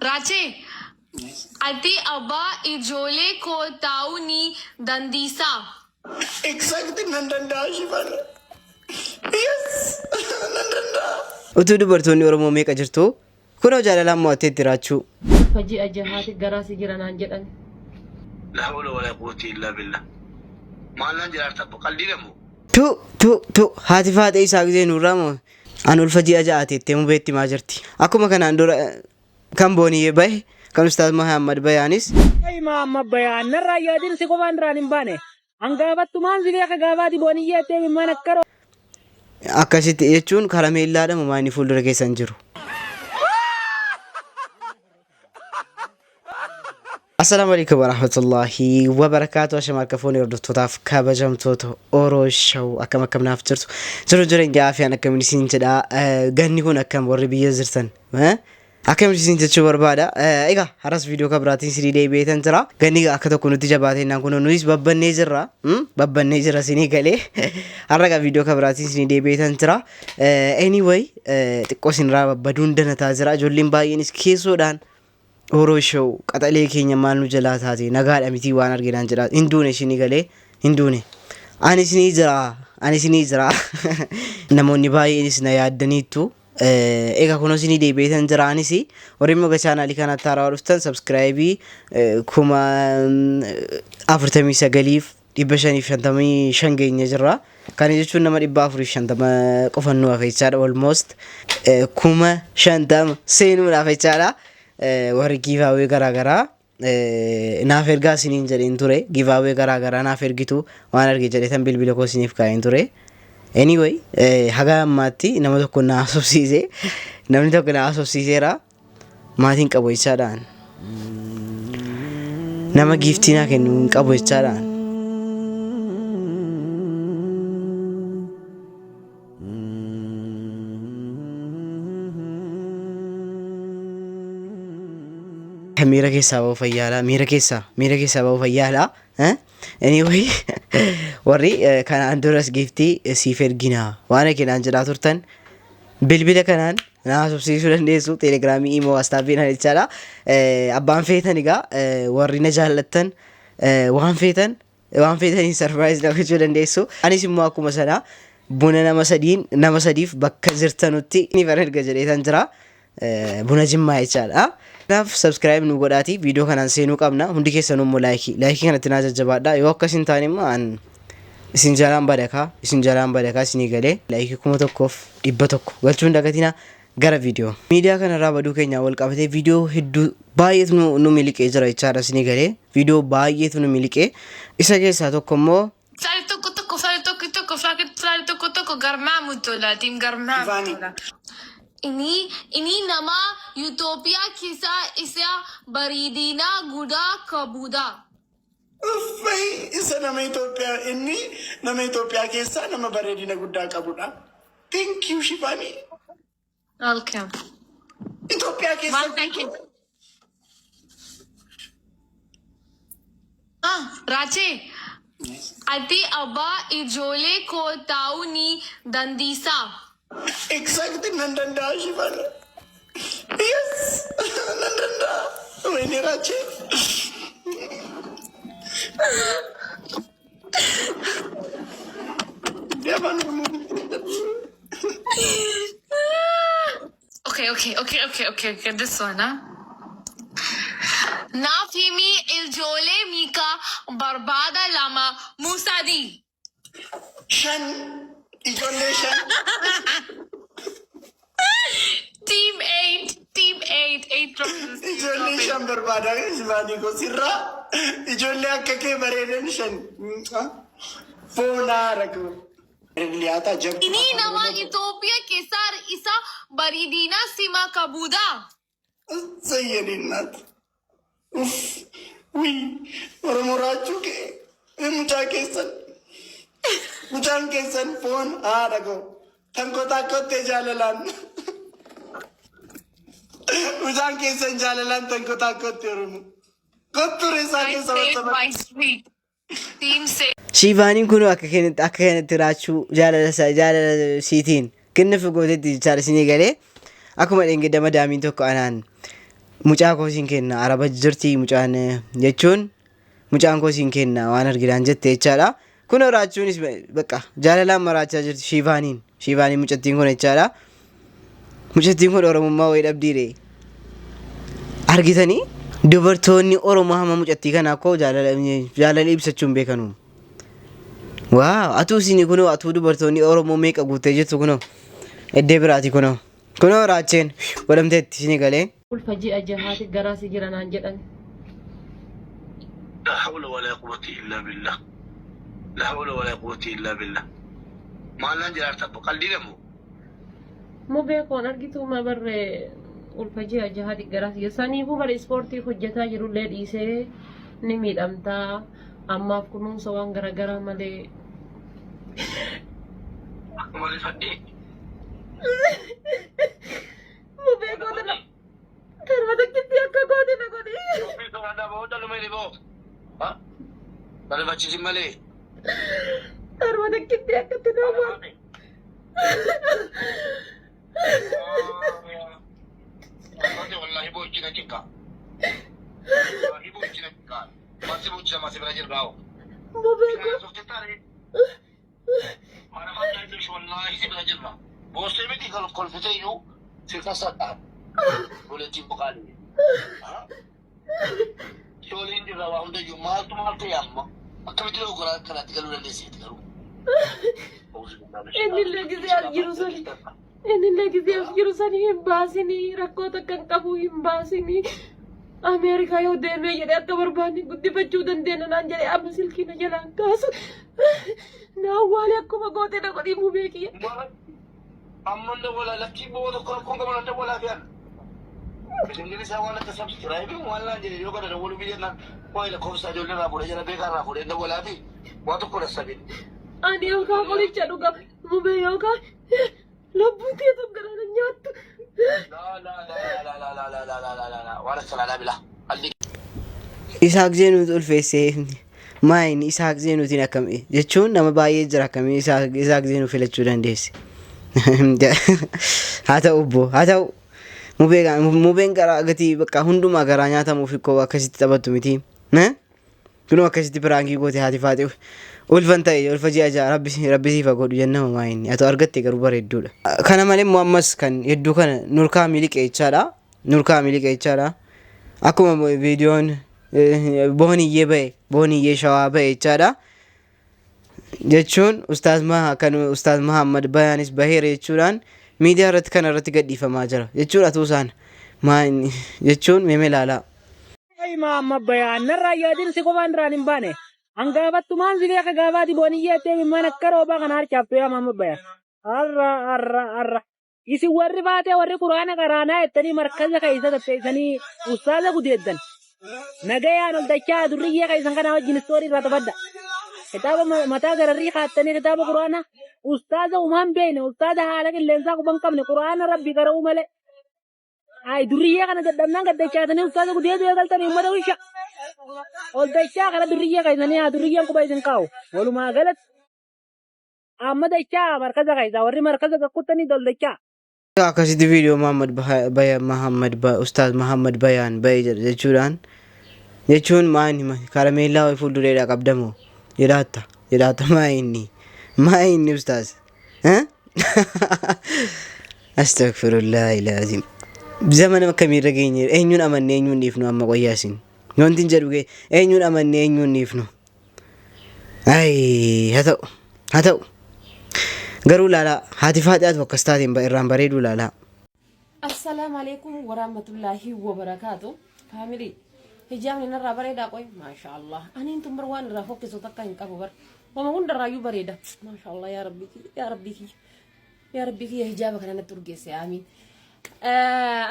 Raachee, ati abbaa ijoolee koo ta'uu ni dandeessaa? Exactly nan danda'a Shifan. Yes, nan danda'a. Utuu dubartoonni Oromoo meeqa jirtu? Kunoo jaalalaan mo'atteetti Raachuu. Ulfa ji'a jahaati garaa si jira naan jedhan. La hawla wala quwwata illa billah. Maal naan jedhaarta abbo qaldiidha moo? Tu tu tu haati faaxee isaa gizee nurraa moo an ulfa ji'a ja'aati jettee mubeetti himaa jirti. Akkuma kanaan dura kan booniyyee bahe kan ustaaz Mahammad Bayaanis Ay Mahammad Bayaan narraa yaadin si qofaan irraan hin baane. An gaafattumaan si beeka gaafaati booniyyee ettee imimmaan akka akkasitti jechuun karameellaadha moo maayini fuuldura keessan jiru. Assalaamu alaikum warahmatullahi wabarakaatu. Ashama harka fuunee hordoftootaaf kabajamtoota Oro Show akkam akkam naaf jirtu. Jiru jireenya afiyaan akkamiin isin jedha. Ganni kun akkam warri biyya jirtan. Akkam isin jechuu barbaada. Egaa har'as viidiyoo kan biraatiin isinii deebi'eetan jira. Ganni akka tokko nutti jabaatee naan kun nuyis babbannee jirra. Babbannee jira isinii galee. Har'a egaa viidiyoo kan biraatiin isinii deebi'eetan jira. Anyway xiqqoo isinirraa babbaduun danataa jira. Ijoolleen baay'eenis keessoodhaan Oro Show qaxalee keenya maal nu jalaa taate nagaadha mitii waan arginaan jedha. Hin duune isinii galee hin duune. Ani isinii jira. Ani isinii jira. Namoonni baay'eenis na yaaddaniittu. Egaa kunoo isinii deebi'eetan jira anis warri immoo chaanaalii kanatti haarawaa dhuftan sabskiraayibii 49,555 geenye jirra. Kana jechuun nama 450 qofa nu hafe jechaadha almost 50,000 seenuudhaaf jechaadha. Warri giivaawee garaagaraa naaf ergaa isiniin jedheen ture giveaway garaa garaa naaf ergitu waan arge jedhetan bilbila koo isiniif kaa'een ture anyway haga ammaatti nama tokko na haasofsiise namni tokko na haasofsiiseera maatiin qabu jechaadhaan nama giiftii naa kennu hin qabu jechaadhaan. Miira keessaa ba'uu fayyaadha. Miira keessaa miira keessaa ba'uu fayyaadha. Anyway warri kanaan duras giiftii siif ergina waan erginaan jedhaa turtan bilbila kanaan na haasofsiisuu dandeessu telegiraamii imoo waastaappiin jechaadha. Abbaan feetan egaa warri na jaallattan waan feetan Waan feetaniin sarpiraayiz na gochuu dandeessu. Anis immoo akkuma sana buna nama sadiin nama sadiif bakka jirtanutti ni erga jedheetan jira. Buna jimmaa jechaadha. Kanaaf subscribe nu godhaati viidiyoo kanaan seenuu qabna. Hundi keessanuu immoo laayikii laayikii kanatti naa jajjabaadha. Yoo akkas hin taane immoo an isin jalaan badakaa isin jalaan badakaa isinii galee laayikii 1100 galchuu hin dagatinaa. Gara viidiyoo. Miidiyaa kanarraa baduu keenyaan wal qabatee viidiyoo hedduu baay'eetu nu, nu miliqee jira jechaadha isinii galee viidiyoo baay'eetu nu miliqee isa keessaa tokko immoo Sari tokko tokko sari tokko tokko sari sari tokko tokko garmaamu tola team garmaamu Ivaanii. tola. Ini ini nama Utopia keessaa isa bareedina guddaa qabudha. Uffay isa nama Itoophiyaa inni nama Itoophiyaa keessaa nama bareedina guddaa qabudha. Thank you Shifani. Welcome. Itoophiyaa Maal keessatti thank you. Ah, Raachee, ati abbaa ijoollee koo ta'uu ni dandeessaa? Exactly nan danda'a Shifan. Yes nan danda'a. Wayne Raachee. Afaan Oromoo. Okay, okay. This one, huh? Naaf himi ijoollee meeqa barbaada lama musadii. Shan ijoollee shan. Team 8, team 8, 8 roses. Ijoollee shan barbaada Shifaanii koo sirraa. Ijoollee akka kee bareedan shan. Foonaa rakoo. Liyaataa jabduu. Ini nama Ethiopia keessaa isa bareedina sima qabudha. Sayyadiin naat. Uff. Wii. Oromoo raachuu kee. Mucaa keessan. Mucaan keessan foon haadha koo. Tan kotaa kottee jaalalaan. Mucaan keessan jaalalaan tan kotaa kottee Oromoo. Kottu reessaa I keessa saved bakka my street. Team save. Shiivaaniin kun akka kanatti akka kanatti raachuu jaalala isaa jaalala siitiin kinnifu gootetti jechaadha isinii galee akkuma dheengadda madaamiin tokko anaan Mucaa koo siin kenna araba jirti mucaan jechuun mucaan koo siin kenna waan arginaan jette jechaadha. Kun raachuunis bakka jaalalaan maraachaa jirti Shiivaaniin. Shiivaaniin mucattiin kun jechaadha. Mucattiin kun Oromummaa wayii dhabdiire. Argitanii dubartoonni Oromoo hamma mucattii kanaa koo jaalala ibsachuu hin beekanu. Waaw, atuu isin kunoo, atuu dubartoonni Oromoo meeqa guuttee jirtu kunoo. Iddee biraati kunoo. Kunoo raacheen godhamteetti isinii galee. Ulfa ji'a jahaati garaa si jira naan jedhan. La hawla wala quwwata illa billah. La hawla wala quwwata illa billah. Maal naan jedhaa jirta? Qalbii deemu. Mubee koon argitu ma barree ulfa ji'a jahaati garaa si jira. Saniifuu bara ispoortii hojjetaa jirullee dhiisee ni miidhamtaa. Ammaaf kunuunsa waan garaagaraa malee. Akkuma rifadhee. Mubee koo tana karma takkitti akka goote na godhi. Barifachiisin malee. Karma takkitti akkatti na godhi. Wallahi boochina cinqa. Wallahi boochina cinqa. Masi boochina masi bira jirraa. Mubee koo. Wallahi si bira jirra. Boossee miti kolfitee iyyuu si kasadha. Buletiin buqaalee. Ijoolleen jirra waa hundayyuu maaltu maaltu yaamma. Akkamitti dogoggora kanatti galuu dandeesseeti garuu? Innillee gisee as jiru sani. Innillee gisee as jiru sani hin baasinii, rakkoo takka hin qabu, hin baasinii. Ameerikaa yoo deemee jedhee akka barbaanne guddifachuu dandeenya naan jedhee, amma silkii na jalaan kaasu. Na awwaalee, akkuma goote na godhii, mubee kiyya. Amma dawwala, lakkii, boo tokko rakkoon qabu, nan dawwalaa fi an. Bilbilli isaa waan akka subscribe waan naan jedhe yoo kana dawwaluu biyya naan waa lakkoofsa ijoollee irraa fuudhee jira, beekaa irraa fuudhee dawwalaa fi waa tokko dassabiin. Ani yookaan qoricha dhuga, mubee, yookaan lubbuun teetu garaana nyaattu. Laa laa laa laa laa laa laa laa laa laa laa, waan akka laa bila. Alli Isaaq Zeenuutu ulfeessee maayin Isaaq Zeenuutiin akkam jechuun nama baay'ee jira, akkamii Isaaq Zeenuu filachuu dandeesse? Haa ta'u obbo, haa ta'u. Mubeen garaa gatii bakka hundumaa garaa nyaatamuuf ikkoo akkasitti taphattu miti. Kunoo akkasitti prank goote. Haati faate ulfan ta'e, ulfa ji'a 6, rabbi siif haa godhu jennama. Maayinni haa ta'u, argatte garuu bareedduudha. Kana malee immoo ammas kan hedduu kana nurkaa miliqe jechaadha. Nurkaa miliqe jechaadha. Akkuma viidiyoon booniyyee ba'e, booniyyee shawaa ba'e jechaadha. Jechuun ustaaz kan ustaaz Mahammad Bayaanis baheera jechuudhaan miidiyaa irratti kana irratti gadhiifamaa jira. Jechuun atuu isaan maayinni jechuun meeme ilaalaa. Maamma bayaan narraa yaadin, si qofaan irraan hin baane. Hangaafattumaan si beeka, gaafaati booniyyee ettee imimmaan akka roobaa kana harcaaftu yaa maamma bayaan. Har'a har'a har'a. Isin warri faatee, warri quraana qaraanaa jettanii markaza keessa tatteessanii ustaaza gudeeddan. Nagayaan ol dachaa durriyyee keessan kanaa wajjin istoorii irraa taphadha. Kitaaba mataa gararrii kaattanii kitaaba quraanaa ustaaza umaan beekne, ustaaza haala qilleensaa quban qabne, quraana rabbi qara'uu malee. Ay, durriyyee kana dadhabnaan gaddachaatanii ustaaza gudeedu eegaltanii, uummata wisha. Ol dachaa kana durriyyee keessanii haa durriyyeen quba isin kaa'u. Walumaa galatti amma dachaa markaza keessaa warri markaza gakkuttanii ol dachaa. Akkasitti viidiyoo Muhammad Bayan Muhammad Ustaaz Muhammad Bayaan ba'e jedha jechuudhaan, jechuun maal karameellaa wayii fuuldureedhaa qabdamoo jedhaatta jedhaatta. Maa inni ustaaz? Astagfirullah ilaazim. Zamana akkamiirra geenye? Eenyuun amanne, eenyuun dhiifnu? Amma qoyyaasin wanti hin jedhu, eenyuun amanne, eenyuun dhiifnu? Ay, haa ta'u, haa ta'u. Garuu ilaalaa, haati faaxiyaatu akkas taateen irraan bareedu ilaalaa. Assalaamu alaikum warahmatullahi wabarakaatu. Family, hijaabni narraa bareedaa qoy? Maasha Allah. Aniin tun bar waan irraa fokkisu takka hin qabu bar. Wama hundarraayyuu bareeda. Maasha Allah, yaa rabbii kiyya, yaa rabbii kiyya. Yaa rabbii kiyya, hijaaba kana natti urgeesse, amiin.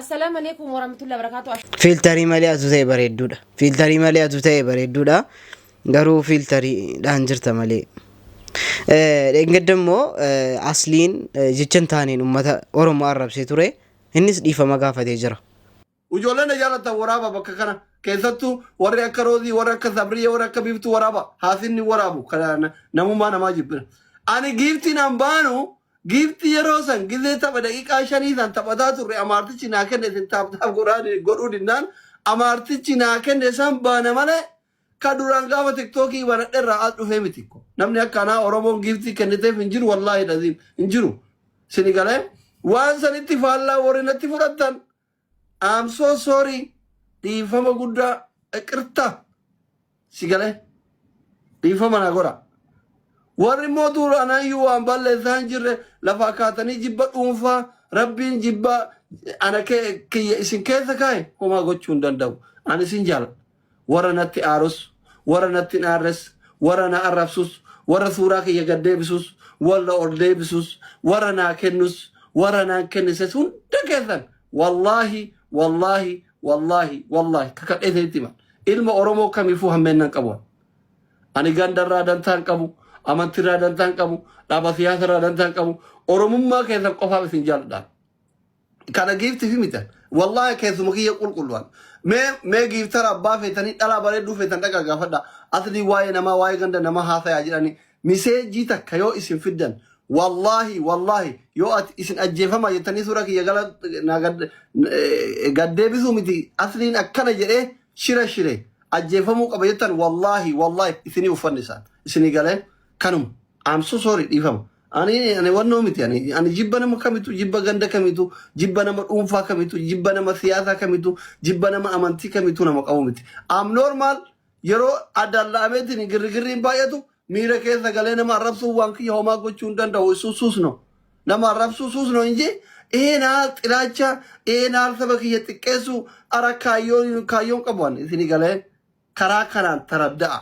Assalaamu alaikum warahmatullahi wabarakaatu. Filter malee atu ta'e bareedduudha. Filter malee atu ta'e bareedduudha. Garuu filteriidhaan jirta malee. Dheengadda immoo asliin jecha hin taaneen uummata Oromoo arrabsee ture. Innis dhiifama gaafatee jira. Ijoolleen na jaalatan waraaba bakka kana. Keessattuu warri akka Roozii, warri akka Sabriyyee, warri akka Biiftuu waraaba. Haasinni waraabu. Kana namummaa namaa jibbina. Ani giiftiin an baanu. Giiftii yeroo san gizee tapha daqiiqaa shanii san taphataa turre amaartichi naa kenne isin tap tap godhuu dinnaan amaartichi naa kenne san baana malee ka duraan gaafa tiktookii banadhe irraa as dhufee miti. Namni akka anaa Oromoon giiftii kenniteef hin jiru wallaahi laziim hin jiru. Sini galee waan sanitti faallaa warri natti fudhattan I'm so sorry, dhiifama guddaa, iqirta si galee dhiifama naa godha. Warri immoo dura anaayyuu waan balleessaa hin jirre lafaa kaatanii jibba dhuunfaa rabbiin jibba ana kiyya isin keessa kaa'e homaa gochuu hin danda'u. Ani isin jaaladha. Warra natti aarus, warra natti hin aarres, warra na arrabsus, warra suuraa kiyya gad deebisus, warra ol deebisus, warra naa kennus, warra naan kennises hunda keessan wallaahi wallaahi wallaahi wallaahi kakadhee isinitti hima. Ilma Oromoo kamiifuu hammeennan qabu. Ani gandarraa dantaa hin qabu, amantiirraa dantaa hin qabu, dhaaba siyaasarraa dantaa hin qabu. Oromummaa keessan qofaaf isin jaalladha. Kana giifti fi miti. Wallaahi keessuma kiyya qulqulluwan. Mee giiftara abbaa feetanii dhalaa bareedduu feetan dhaqa gaafadha. Aslii waa'ee namaa waa'ee ganda namaa haasayaa jedhanii miseejii takka yoo isin fiddan wallaahi wallaahi yoo ati isin ajjeefamaa jettanii suura kiyya gala naa gad deebisuu miti asliin akkana jedhee shira shire ajjeefamuu qaba jettan wallaahi wallaahi isinii uffanni isaan isinii galee kanuma. I'm so sorry, dhiifama. Ani wannoo miti ani jibba nama kamitu, jibba ganda kamitu, jibba nama dhuunfaa kamitu, jibba nama siyaasaa kamitu, jibba nama amantii kamitu nama qabu miti. I'm normal. Yeroo addalla'ameetiin girrigirriin baay'atu miira keessa galee nama arrabsuu waan kiyya homaa gochuu hin danda'u. Isu suusno. Nama arrabsuu suusno hin jee eenaal xilaacha eenaal saba kiyya xiqqeessu ara kaayyoon qabu ani isinii galee karaa kanaan taradda'a.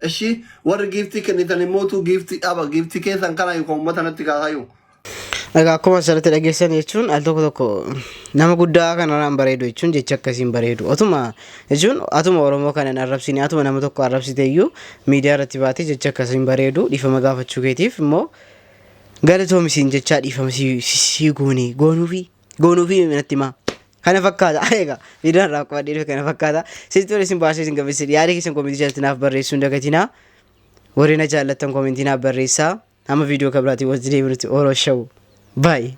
Ishi warri giiftii kennitan immootu giiftii dhaba giiftii keessan kana yookaan uummata natti kaasayu. Egaa akkuma asirratti dhageessan jechuun al tokko tokko nama guddaa kanarraan bareedu jechuun jecha akkasiin bareedu. Otuma jechuun atuma Oromoo kana hin arrabsine, atuma nama tokko arrabsite iyyuu miidiyaa irratti baatee jecha akkasiin bareedu. Dhiifama gaafachuu keetiif immoo galatoomisiin jechaa dhiifama si goone goonuufi natti himaa. Kana fakkaata. Egaa viidiyoon irraa qabadhee dhufe kana fakkaata. Sitti tolee isin baasee isin gabbise yaada keessan koomentii jalatti naaf barreessuu hin dagatinaa. Warri na jaallattan koomentii naaf barreessaa. Hamma viidiyoo kan biraatiin walitti deebinutti Oroo Show. Bye.